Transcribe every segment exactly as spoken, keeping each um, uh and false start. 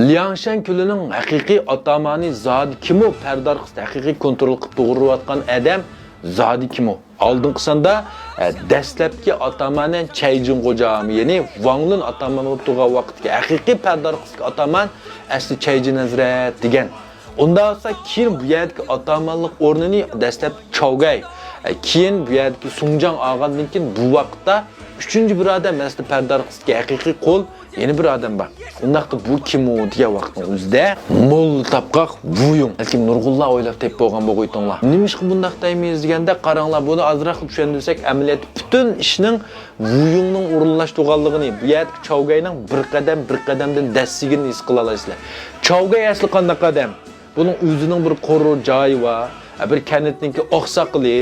لياڭشەن كۆلىنىڭ ھەقىقىي ئاتامانى زادى كىمۇ؟ پەردە ئارقىسىدا ھەقىقىي كونترول قىلىپ تۇغۇرۇۋاتقان ئادەم زادى كىمۇ؟ ئالدىنقى ساندا، ئە، دەسلەپكى ئاتامانەن چەيجىن غوجامى، يەنى ۋاڭلىن ئاتامان بولۇپ تۇرغان ۋاقىتتىكى ھەقىقىي پەردە ئارقىسىدىكى ئاتامان ئەسلى چەيجىن ھەزرەت دېگەن. ئۇنداق بولسا كېيىن بۇ يەردىكى ئاتامانلىق ئورنىنى دەسلەپ چاۋگەي، ئە، كېيىن بۇ يەردىكى سۇڭجاڭ ئالغاندىن كېيىن بۇ ۋاقىتتا ئۈچىنچى بىر ئادەم ئەسلى پەردە ئارقىسىدىكى ھەقىقىي قول يەنە بىر ئادەم بار. ئۇنداقتا بۇ كىمۇ دېگەن ۋاقىتنىڭ ئۆزىدە موللا تاپقاق ۋۇيۇڭ. بەلكىم نۇرغۇنلار ئويلاپ تېپىپ بولغان بولغۇيتۇڭلار. نېمىشقا بۇنداق دەيمىز دېگەندە، قاراڭلار، بۇنى ئازراق چۈشەندۈرسەك، ئەمەلىيەتتە پۈتۈن ئىشنىڭ ۋۇيۇڭنىڭ ئورۇنلاشتۇرغانلىقىنى، بۇ يەردىكى چاۋگەينىڭ بىر قەدەم، بىر قەدەمدىن دەسسىگىنىنى ھېس قىلالايسىلەر. چاۋگەي ئەسلى قانداق ئادەم؟ بۇنىڭ ئۆزىنىڭ بىر قورۇ جايى بار، بىر كەنتنىڭكى ئاقساقىلى،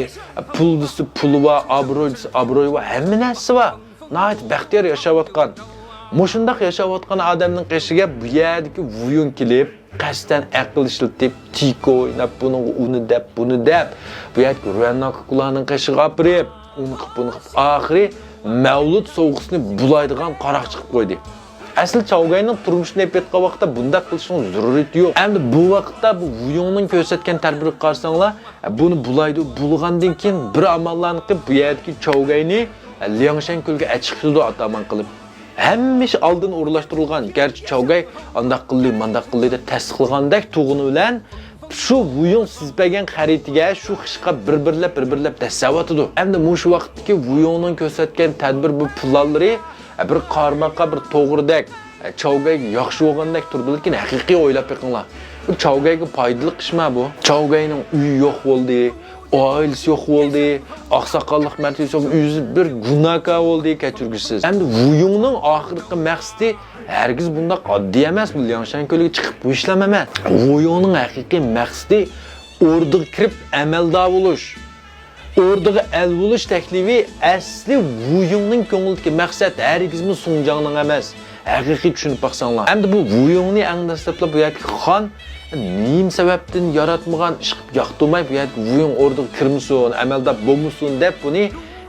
پۇل دېسە پۇلى بار، ئابرۇي دېسە ئابرۇيى بار، ھەممە نەرسىسى بار. ناھايىتى بەختىيار ياشاۋاتقان. مۇشۇنداق ياشاۋاتقان ئادەمنىڭ قېشىغا بۇ يەردىكى ۋۇيۇڭ كېلىپ، قەستەن ئەقىل ئىشلىتىپ، تىكو ئويناپ، بۇنىڭغا ئۇنى دەپ، بۇنى دەپ، بۇ يەردىكى رۇەنناكۇلارنىڭ قېشىغا ئاپىرىپ، ئۇنى قىلىپ، بۇنى قىلىپ، ئاخىرى مەۋلۇت سوۋغىسىنى بۇلايدىغان قاراقچى قىلىپ قويدى. ئەسلى چاۋگەينىڭ تۇرمۇشىنى ئېلىپ ئېيتقان ۋاقىتتا بۇنداق قىلىشنىڭ زۆرۈرىيىتى يوق. ئەمدى بۇ ۋاقىتتا بۇ ۋۇيۇڭنىڭ كۆرسەتكەن تەدبىرىگە قارىساڭلار، بۇنى بۇلايدۇ، بۇلىغاندىن كېيىن بىر ئاماللارنى قىلىپ، بۇ يەردىكى چاۋگەينى لياڭشەن كۆلىگە ئەچىقىشىدۇ ئاتامان قىلىپ. ھەممە ئىش ئالدىن ئورۇنلاشتۇرۇلغان. گەرچە چاۋگەي ئانداق قىلدى، مانداق قىلدى دەپ تەستىقلىغاندەك تۇغىنى بىلەن، شۇ ۋۇيۇڭ سىزىپ بەرگەن خەرىتىگە شۇ خىشقا بىر-بىرلەپ، بىر-بىرلەپ دەسسەۋاتىدۇ. ئەمدى مۇشۇ ۋاقىتتىكى ۋۇيۇڭنىڭ كۆرسەتكەن تەدبىر، بۇ پىلانلىرى، بىر قارىماققا بىر توغرىدەك، چاۋگەيگە ياخشى بولغاندەك تۇرىدۇ، لېكىن ھەقىقىي ئويلاپ بېقىڭلار. بۇ چاۋگەيگە پايدىلىق ئىشما بۇ؟ چاۋگەينىڭ ئۆيى يوق بولدى، ئائىلىسى يوق بولدى، ئاقساقاللىق مەرتىۋىسى يوق، ئۆزى بىر گۇناھكار بولدى، كەچۈرگۈسىز. ئەمدى ۋۇيۇڭنىڭ ئاخىرقى مەقسىتى ھەرگىز بۇنداق ئاددىي ئەمەس، بۇ لياڭشەن كۆلىگە چىقىپ بۇ ئىشلار ئەمەس. ۋۇيۇڭنىڭ ھەقىقىي مەقسىتى ئوردىغا كىرىپ ئەمەلدار بولۇش. ئوردىغا ئەل بولۇش تەكلىپى ئەسلى ۋۇيۇڭنىڭ كۆڭلىدىكى مەقسەت، ھەرگىزمۇ سۇڭجاڭنىڭ ئەمەس. ھەقىقىي چۈشىنىپ باقساڭلار. ئەمدى بۇ ۋۇيۇڭنى ئەڭ دەسلەپلا بۇ يەردىكى خان نېمە سەۋەبتىن ياراتمىغان، ئىشقىلىپ ياقتۇرماي، بۇ يەردىكى ۋۇيۇڭ ئوردىغا كىرمىسۇن، ئەمەلدار بولمىسۇن دەپ بۇنى،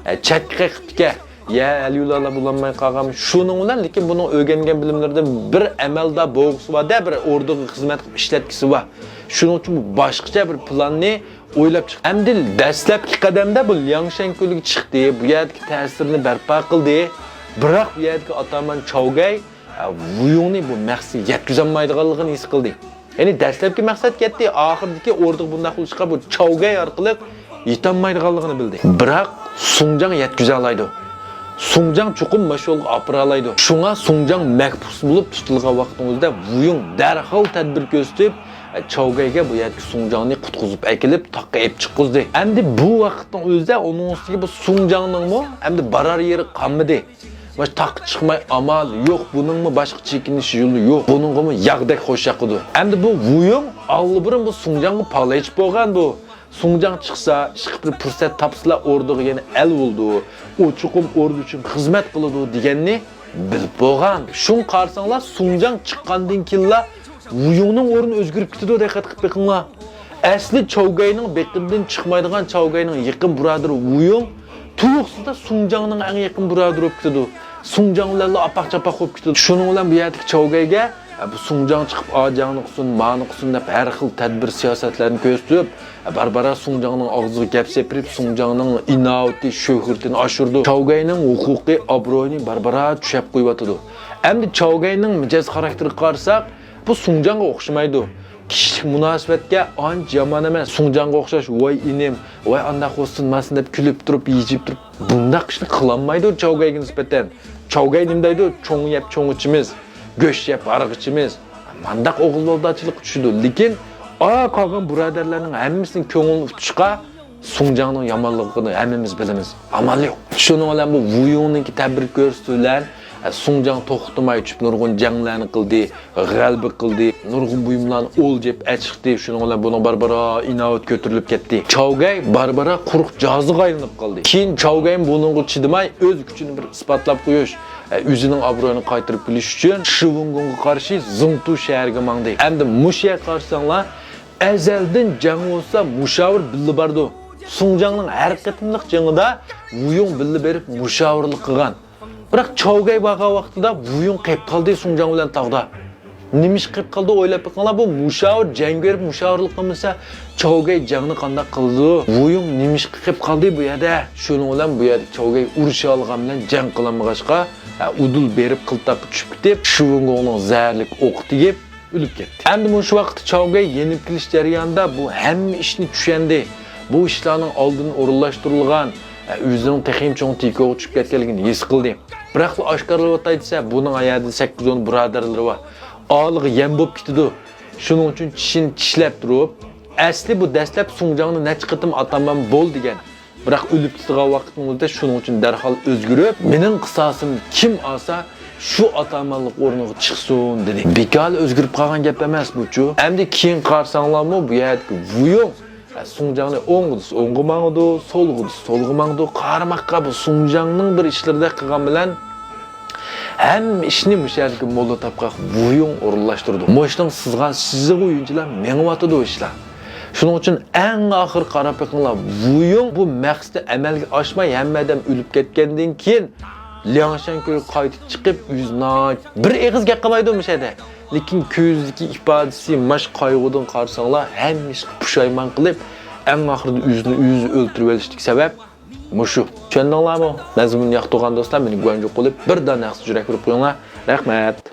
ئە، چەتكە قېقىپتىكەن. يا ئەلىيۇللالار بولالماي قالغان. شۇنىڭ بىلەن، لېكىن بۇنىڭ ئۆگەنگەن بىلىملىرىدىن بىر ئەمەلدار بولغۇسى بار-دە، بىر ئوردىغا خىزمەت قىلىپ ئىشلەتكۈسى بار. شۇنىڭ ئۈچۈن بۇ باشقىچە بىر پىلاننى ئويلاپ چىقتى. ئەمدى دەسلەپكى قەدەمدە بۇ لياڭشەن كۆلىگە چىقتى، بۇ يەردىكى تەسىرنى بەرپا قىلدى. بىراق بۇ يەردىكى ئاتامان چاۋگەي، ئە، ۋۇيۇڭنى بۇ مەقسىتىگە يەتكۈزەلمەيدىغانلىقىنى ھېس قىلدى. يەنى دەسلەپكى مەقسەت كەتتى، ئاخىرىدىكى ئوردىغا بۇنداق بولۇشقا بۇ چاۋگەي ئارقىلىق يېتەلمەيدىغانلىقىنى بىلدى. بىراق سۇڭجاڭ يەتكۈزەلايدۇ. سۇڭجاڭ چوقۇم ماش يولغا ئاپىرالايدۇ. شۇڭا سۇڭجاڭ مەھبۇس بولۇپ تۇتۇلغان ۋاقىتنىڭ ئۆزىدە ۋۇيۇڭ دەرھال تەدبىر كۆرسىتىپ، چاۋگەيگە بۇ يەردىكى سۇڭجاڭنى قۇتقۇزۇپ ئەكېلىپ، تاغقا ئېلىپ چىققۇزدى. ئەمدى بۇ ۋاقىتنىڭ ئۆزىدە ئۇنىڭ ئۈستىگە بۇ سۇڭجاڭنىڭمۇ ئەمدى بارار يېرى قالمىدى. ماش تاغقا چىقماي ئامال يوق، بۇنىڭمۇ باشقا چېكىنىش يولى يوق. بۇنىڭغىمۇ ياغدەك خوش ياقىدۇ. ئەمدى بۇ ۋۇيۇڭ ئاللىبۇرۇن بۇ سۇڭجاڭغا پالا ئېچىپ بولغان بۇ. سۇڭجاڭ چىقسا، ئىشقىلىپ بىر پۇرسەت تاپسىلا ئوردىغا يەنە ئەل بولىدۇ. ئۇ چوقۇم ئوردا ئۈچۈن خىزمەت قىلىدۇ دېگەننى بىلىپ بولغان. شۇڭا قارىساڭلار، سۇڭجاڭ چىققاندىن كېيىنلا ۋۇيۇڭنىڭ ئورنى ئۆزگىرىپ كېتىدۇ، دىققەت قىلىپ بېقىڭلار. ئەسلى چاۋگەينىڭ بېقىنىدىن چىقمايدىغان چاۋگەينىڭ يېقىن بۇرادىرى ۋۇيۇڭ تۇيۇقسىزلا سۇڭجاڭنىڭ ئەڭ يېقىن بۇرادىرى بولۇپ كېتىدۇ. سۇڭجاڭ بىلەنلا ئاپاق-چاپاق بولۇپ كېتىدۇ. شۇنىڭ بىلەن بۇ يەردىكى چاۋگەيگە، ئە، بۇ سۇڭجاڭ چىقىپ، ئاجاڭنى قىلسۇن، مانى قىلسۇن دەپ ھەر خىل تەدبىر سىياسەتلەرنى كۆرسىتىپ، ئە، بارا-بارا سۇڭجاڭنىڭ ئاغزىغا گەپ سېپىرىپ، سۇڭجاڭنىڭ ئىناۋىتى، شۆھرىتىنى ئاشۇرىدۇ. چاۋگەينىڭ ھوقۇقى، ئابرۇيىنى بارا-بارا چۈشەپ قويۇۋاتىدۇ. ئەمدى چاۋگەينىڭ مىجەز خاراكتېرىگە قارىساق، بۇ سۇڭجاڭغا ئوخشىمايدۇ. كىشىلىك مۇناسىۋەتكە ئانچە يامان ئەمەس. سۇڭجاڭغا ئوخشاش، ۋاي ئىنىم، ۋاي ئانداق بولسۇن، مانسۇن دەپ كۈلۈپ تۇرۇپ، يىجىپ تۇرۇپ، بۇنداق ئىشنى قىلالمايدۇ چاۋگەيگە نىسبەتەن. چاۋگەي نېمە دەيدۇ؟ چوڭ يەپ چوڭ ئىچىمىز، گۆش يەپ ھاراق ئىچىمىز. مانداق ئوغۇل بالىدارچىلىققا چۈشىدۇ. لېكىن، ئا، قالغان بۇرادەرلەرنىڭ ھەممىسىنىڭ كۆڭلىنى ئۇتۇشقا سۇڭجاڭنىڭ يامانلىقىنى ھەممىمىز بىلىمىز. ئامال يوق. شۇنىڭ بىلەن بۇ ۋۇيۇڭنىڭكى تەدبىر كۆرسىتىشى بىلەن، ئە، سۇڭجاڭ توختىماي چۈشۈپ نۇرغۇن جەڭلەرنى قىلدى، غەلىبە قىلدى، نۇرغۇن بۇيۇملارنى ئولجا ئېلىپ ئەچىقتى. شۇنىڭ بىلەن بۇنىڭ بارا-بارا ئىناۋىتى كۆتۈرۈلۈپ كەتتى. چاۋگەي بارا-بارا قۇرۇق جازىغا ئايلىنىپ قالدى. كېيىن چاۋگەي بۇنىڭغا چىدىماي ئۆز كۈچىنى بىر ئىسپاتلاپ قويۇش، ئە، ئۆزىنىڭ ئابرۇيىنى قايتۇرۇپ كېلىش ئۈچۈن شىۋېنگۇڭغا قارشى زېڭتۇ شەھىرىگە ماڭدى. ئەمدى مۇشۇ يەرگە قارىساڭلار، ئەزەلدىن جەڭ بولسا مۇشاۋىر بىللە بارىدۇ. سۇڭجاڭنىڭ ھەر قېتىملىق جېڭىدا ۋۇيۇڭ بىللە بېرىپ مۇشاۋىرلىق قىلغان. بىراق چاۋگەي بارغان ۋاقتىدا ۋۇيۇڭ قېلىپ قالدى سۇڭجاڭ بىلەن تاغدا. نېمىشقا قېلىپ قالدى، ئويلاپ بېقىڭلار، بۇ مۇشاۋىر جەڭگە بېرىپ مۇشاۋىرلىق قىلمىسا، چاۋگەي جەڭنى قانداق قىلىدۇ؟ ۋۇيۇڭ نېمىشقا قېلىپ قالدى بۇ يەردە؟ شۇنىڭ بىلەن بۇ يەردە چاۋگەي ئۇرۇشالىغان بىلەن جەڭ قىلالمىغاچقا، ھە، ئۇدۇل بېرىپ قىلتاققا چۈشۈپ كېتىپ، شۇۋېنگوڭنىڭ زەھەرلىك ئوقى تېگىپ، ئۆلۈپ كەتتى. ئەمدى مۇشۇ ۋاقىتتا چاۋگەي يېنىپ كېلىش جەريانىدا بۇ ھەممە ئىشنى چۈشەندى. بۇ ئىشلارنىڭ ئالدىن ئورۇنلاشتۇرۇلغان، ئە، ئۆزىنىڭ تېخىمۇ چوڭ تىكوغا چۈشۈپ كەتكەنلىكىنى ھېس قىلدى. بىراقلا ئاشكارىلاۋاتاي دېسە، بۇنىڭ ئايەردە سەككىز ئون بۇرادەرلىرى بار. ئالىغا يەم بولۇپ كېتىدۇ. شۇنىڭ ئۈچۈن چىشىنى چىشلەپ تۇرۇپ، ئەسلى بۇ دەسلەپ سۇڭجاڭنى نەچچە قېتىم ئاتامان بول دېگەن. بىراق ئۆلۈپ كېتىدىغان ۋاقىتنىڭ ئۆزىدە شۇنىڭ ئۈچۈن دەرھال ئۆزگىرىپ، مېنىڭ قىساسىمنى كىم ئالسا، شۇ ئاتامانلىق ئورنىغا چىقسۇن دېدى. بىكارلا ئۆزگىرىپ قالغان گەپ ئەمەس بۇچۇ. ئەمدى كېيىن قارىساڭلارمۇ بۇ يەردىكى ۋۇيۇڭ، ھە، سۇڭجاڭنى ئوڭغا دېسە ئوڭغا ماڭىدۇ، سولغا دېسە سولغا ماڭىدۇ. قارىماققا بۇ سۇڭجاڭنىڭ بىر ئىشلىرىدەك قىلغان بىلەن ھەممە ئىشنى مۇشۇ يەردىكى موللا تاپقاق ۋۇيۇڭ ئورۇنلاشتۇرىدۇ. مۇشۇنىڭ سىزغان سىزىقى بويىچىلا مېڭىۋاتىدۇ ئىشلار. شۇنىڭ ئۈچۈن ئەڭ ئاخىرى قاراپ بېقىڭلار، ۋۇيۇڭ بۇ مەقسىتى ئەمەلگە ئاشماي ھەممە ئادەم ئۆلۈپ كەتكەندىن كېيىن لياڭشان كۆلگە قايتىپ چىقىپ، ئۆزى ناھايىتى بىر ئېغىز گەپ قىلمايدۇ مۇشۇ يەردە. لېكىن كۆزىدىكى ئىپادىسى، ماش قايغۇدىن قارىساڭلار، ھەممە ئىشقا پۇشايمان قىلىپ، ئەڭ ئاخىرىدا ئۆزىنى ئۆزى ئۆلتۈرۈۋېلىشتىكى سەۋەب مۇشۇ. چۈشەندىڭلارمۇ؟ مەزمۇننى ياقتۇرغان دوستلار مېنى گۇەنجۇ قىلىپ بىر دانە ياخشى يۈرەك بېرىپ قويۇڭلار. رەھمەت.